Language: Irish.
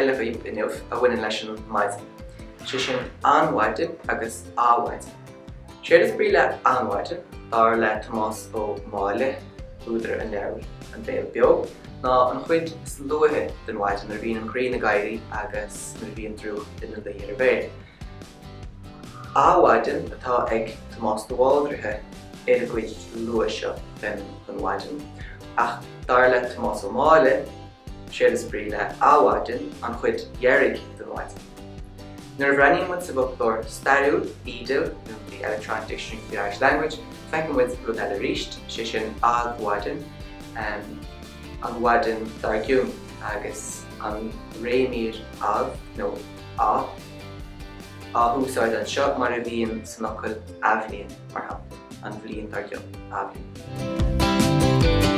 eile dhaoibh inniu a bhaineann leis an maidin, sé sin an-mhaidin agus adhmhaidin. Séard is brí le an-mhaidin, dar le Tomás Ó Máille, údar an leabhair An Béal Beo, ná an chuid is luaithe den mhaidin nuair a bhíonn an ghrian ag éirí agus nuair a bhíonn drúcht ina luí ar an bhféar. Adhmhaidin atá ag Tomás de Bhaldraithe ar an gcuid luath seo den mhaidin, ach dar le Tomás Ó Máille, séard is brí le adhmhaidin an chuid dheiridh den mhaidin. Nuair a bhreathnaíonn muid sa bhfoclóir stairiúil, OEDIL, nó The Electronic Dictionary for the Irish Language, feiceann muid rud eile arís, sé sin adhmhaidin, an mhaidin dár gcionn, agus an réimír adh nó a, á húsáid anseo mar a bhíonn san fhocal athbhliain, mar shampla, an bhliain dár gcionn, athbhliain.